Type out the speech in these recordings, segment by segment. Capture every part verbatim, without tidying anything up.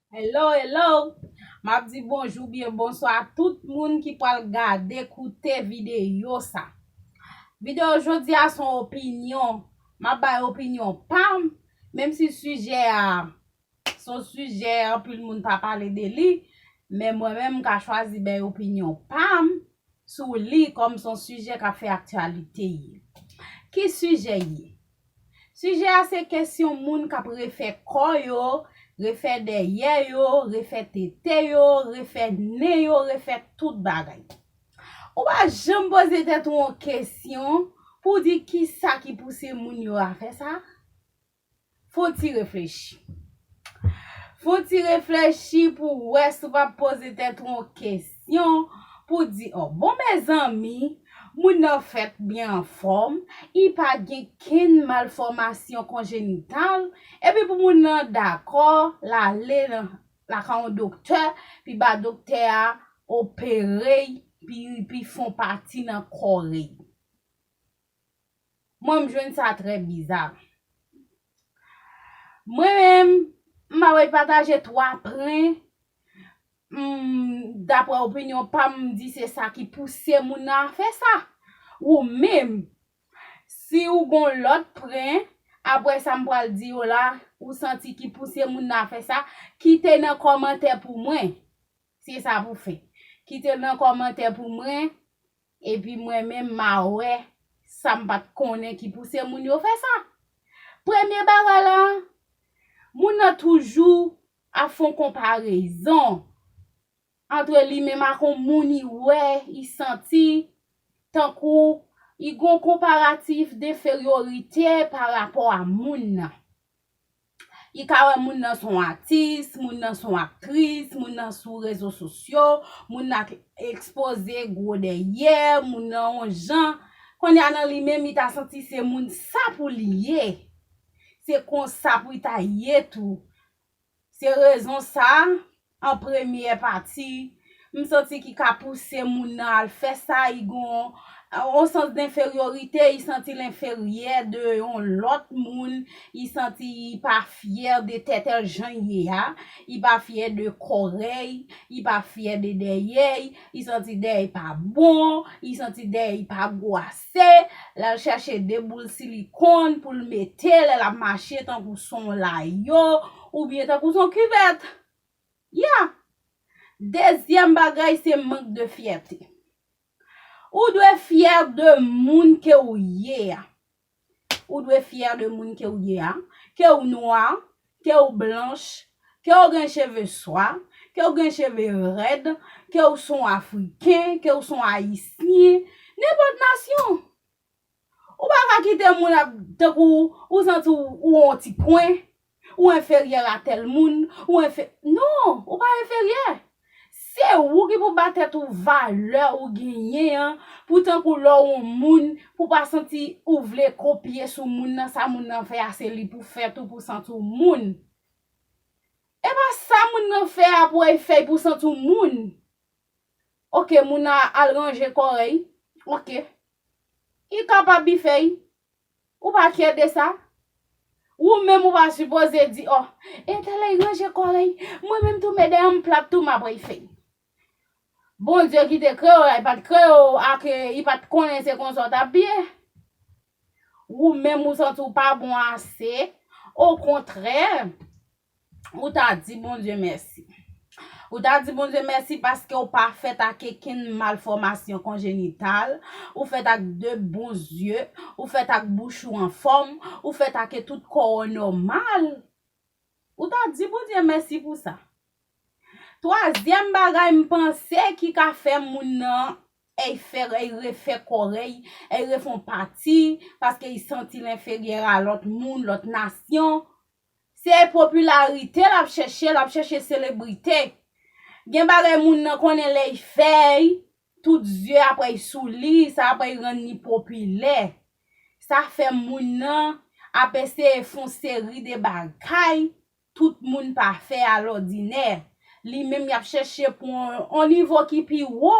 Hello, hello! M ap di bonjou byen bonswa a tout moun ki pral gade, koute videyo sa. Videyo jodi a se yon opinyon. M ap bay opinyon pa m, menm si sijè a se yon sijè anpil moun pa pale de li, men mwen menm m ka chwazi bay opinyon pa m sou li kòm se yon sijè k ap fè aktyalite ye. Ki sijè ye? Sijè a se kesyon moun k ap refè kò yo, refè dèyè yo, refè tete yo, refè nen yo, refè tout bagay. Ou pa janm poze tèt ou yon kesyon pou w di kisa ki pouse moun yo a fè sa? Fò w ti reflechi. Fò w ti reflechi pou w wè si w pa poze tèt ou yon kesyon pou w di, ò, bon, mezanmi, moun nan fèt byen anfòm, li pa gen kenn malfòmasyon konjenital, epi pou moun nan dakò, l ale nan lakay yon doktè, pi ba doktè a opere l, pi, pi fè yon pati nan kò l. Mwen, m jwenn sa trè biza. Mwen menm, m ap pataje twa pwen, mm, daprè opinyon pa m, m di se sa ki pouse moun nan a fè sa. Ou menm, si ou gon lòt pwen, apre sa m pral di yo la, ou santi ki pouse moun nan a fè sa, kite nan kòmantè pou mwen. Se sa pou fè. Kite l nan kòmantè pou mwen, epi mwen menm m a wè sa m pa t konnen ki pouse moun yo fè sa. Premye bagay la, moun nan toujou ap fè yon konparezon antre li menm ak yon moun li wè, li santi tankou li gon konparatif denferyorite pa rapò a moun nan. Li ka wè moun nan se yon atis, moun nan se yon aktris, moun nan sou rezo sosyo, moun nan k-, ekspoze gwo dèyè, moun nan yon jan. Kounye a nan li menm, li ta santi se moun sa pou li ye. Se konsa pou li ta ye tou. Se rezon sa, an premyè pati, m santi ki ka pouse moun nan al fè sa, li gon yon sans denferyorite, li santi l enferyè de yon lòt moun, li santi li pa fyè de tèt l jan l ye a, li pa fyè de kò l, li pa fyè de dèyè l, li santi dèyè l pa bon, li santi dèyè l pa gwo ase, l al chèche de boul silikòn pou l mete lè l ap mache tankou se yon layo, oubyen tankou se yon kivèt. Ya! Dezyèm bagay, se mank de fyète. Ou dwe fyè de moun ke w ye a. Ou dwe fyè de moun ke w ye a. Ke w nwa, ke w blanch, ke w gen cheve swa, ke w gen cheve rèd, ke w se yon Afriken, ke w se yon Ayisyen, nenpòt nasyon. Ou pa ka kite moun ap, tankou ou santi w, ou yon ti pwen, ou enferyè a tèl moun, ou enfe-, non, ou pa enferyè. Se ou ki pou ba tèt ou valè ou genyen an, pou tankou lè w yon moun, pou pa santi ou vle kopye sou moun nan, sa moun nan fè a, se li pou fè tou pou santi w moun. E pa sa moun nan fè a pou w fè pou santi w moun. Oke, moun nan al ranje kò l. Oke. Li kapab li fè l. Ou pa kyè de sa? Ou menm ou pa sipoze di, ò, entèl ranje kò l. Mwen menm tou men dèyè m plat tou m ap fè l. Bondye ki te kreye w la, li pa t kreye w ak, li pa t konnen se konsa w t ap ye. Ou menm ou santi w pa bon ase. Okontrè, ou ta di Bondye mèsi. Ou ta di Bondye mèsi paske w pa fèt ak kenn malfòmasyon konjenital, ou fèt ak de bon zye, ou fèt ak bouch ou anfòm, ou fèt ak tout kò w nòmal. Ou ta di Bondye mèsi pou sa. Twazyèm bagay m panse ki ka fè moun nan èy fè, èy refè kò l, èy refè yon pati, paske l santi l enferyè a lòt moun, lòt nasyon. Se popilarite l ap chèche, l ap chèche selebrite. Gen bagay moun nan konnen lè l fè l, tout zye ap sou li, sa ap rann li popilè. Sa fè moun nan ap eseye fè yon seri de bagay tout moun pa fè alòdinè. Li menm, y ap chèche pou yon, yon nivo ki pi wo.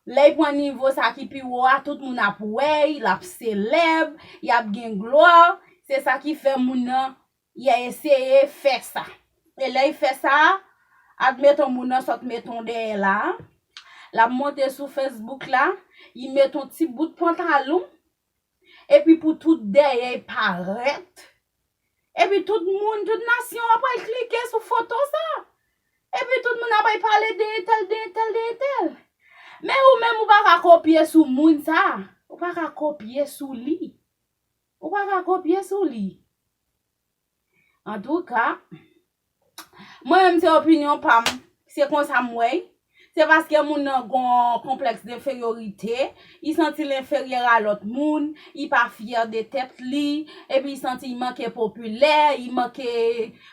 Lè l pran nivo sa ki pi wo a, tout moun ap wè l, l ap selèb, l ap gen glwa. Se sa ki fè moun nan, y a eseye fè sa. E lè l fè sa, admeton moun nan sot met on dèyè la, l ap monte sou Facebook la, li met on ti bout pantalon, epi pou tout dèyè l parèt. Epi tout moun, tout nasyon ap al klike sou foto sa. Epi tout moun ap al pale de entèl, de entèl, de entèl. Men ou menm ou pa ka kopye sou moun sa. Ou pa ka kopye sou li. Ou pa ka kopye sou li. Antouka, mwen menm se opinyon pa m. Se konsa m wè l. Se paske moun nan gon konplèks denferyorite, li santi l enferyè a lòt moun, li pa fyè de tèt li, epi li santi li manke popilè, li manke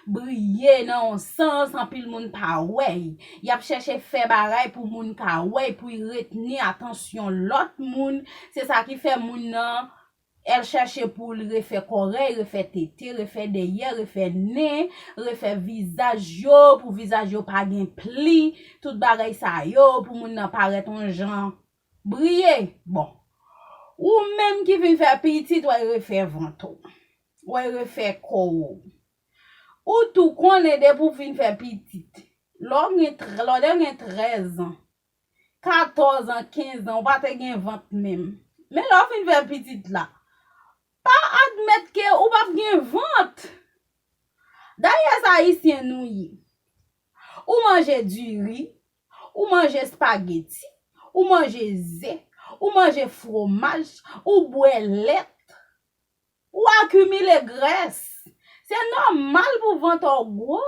briye nan yon sans, anpil moun pa wè l. Y ap chèche fè bagay pou moun ka wè l, pou l retni atansyon lòt moun. Se sa ki fè moun nan al chèche pou l refè kòrèy, refè tete, refè dèyè, refè nen, refè vizaj yo, pou vizaj yo pa gen pli, tout bagay sa yo, pou moun nan parèt yon jan briye. Bon, ou menm ki vin fè pitit, w al refè vant ou, w al refè kò w. Ou tou konnen depi w vin fè pitit, lè w gen, lè w gen trèz an, katòz an, kenz an, ou pa te gen vant menm. Men lè w fin fè pitit la, pa admèt ke ou p ap gen vant. Dayè, Ayisyen nou ye. Ou manje diri, ou manje espageti, ou manje ze, ou manje fwomaj, ou bwè lèt, ou akimile grès. Se nòmal pou vant ou gwo.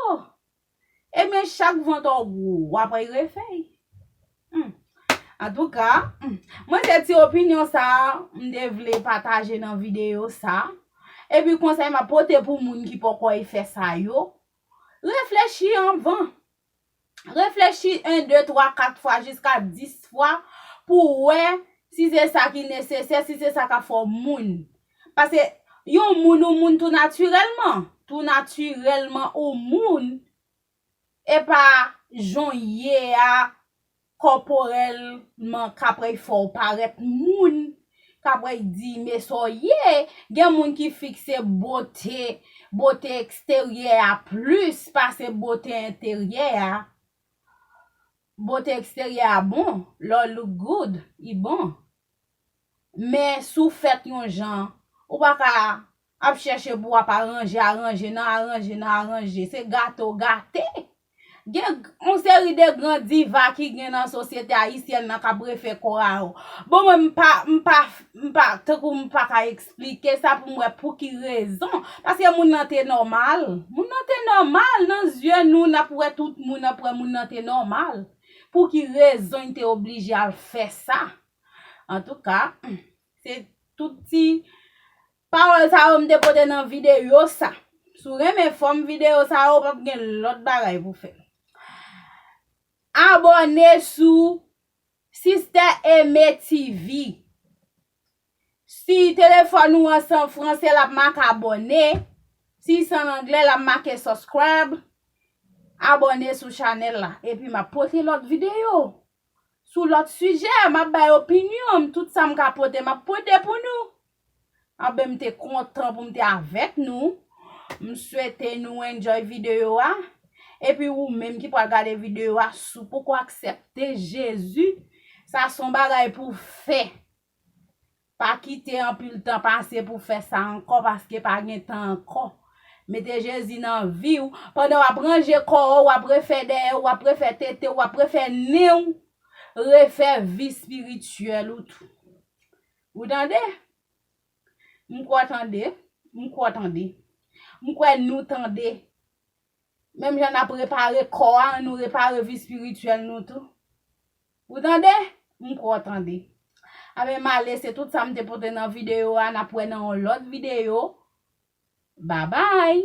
Ebyen, chak vant ou gwo, w ap refè l. Hmm. Antouka, hmm, mwen se ti opinyon sa a m te vle pataje nan videyo sa a. Epi konsèy m ap pote pou moun ki poko fè sa yo, reflechi anvan. Reflechi en, de, twa, kat fwa, jiska dis fwa pou w wè si se sa ki nesesè, si se sa k ap fè w moun. Paske yon moun, ou moun tou natirèlman. Tou natirèlman, ou moun. E pa jan w ye a, kòporèlman, k ap fè w parèt moun, k ap di men sa w ye. Gen moun ki fikse bote, bote eksteryè a plis pase bote enteryè a. Bote eksteryè a bon, lè w look good, li bon. Men si w fèt yon jan, ou pa ka ap chèche pou w ap aranje, aranje, nan aranje, nan aranje. Se gate w gate. Gen yon seri de gran diva ki gen nan sosyete ayisyèn nan k ap refè kò a yo. Bon, mwen, m pa, m pa, m pa, tankou m pa ka eksplike sa pou m wè pou ki rezon. Paske moun nan te nòmal. Moun nan te nòmal. Nan zye nou, n ap wè tout moun, n ap wè moun nan te nòmal. Pou ki rezon l te oblije al fè sa? Antouka, se tout ti pawòl sa yo m te pote nan videyo sa. Si w renmen fòm videyo sa yo, p ap gen lòt bagay pou fè. Abòne sou Sister Aimée T V. Si telefòn ou an se an fransè, l ap make abòne. Si se an anglè, l ap make subscribe. Abòne sou chanèl la. Epi m ap pote lòt videyo sou lòt sijè, m ap bay opinyon m, tout sa m ka pote, m ap pote pou nou. Anben, m te kontan pou m te avèk nou. M swete nou enjoy videyo a. Epi ou menm ki pral gade videyo a, si w poko aksepte Jezi, sa se yon bagay pou w fè. Pa kite anpil tan pase pou w fè sa ankò, paske pa gen tan ankò. Mete Jezi nan vi w. Pandan w ap ranje kò w, w ap refè dèyè w, w ap refè tete w, w ap refè nen w, refè vi espirityèl ou tou. Ou tande? M kwè w tande. M kwè w tande. M kwè nou tande. Menm jan n ap repare kò a, ann nou repare vi espirityèl nou tou. Ou tande? M kwè w tande. Anben, m ale, se tout sa m te pote nan videyo a. N ap wè nan yon lòt videyo. Babay!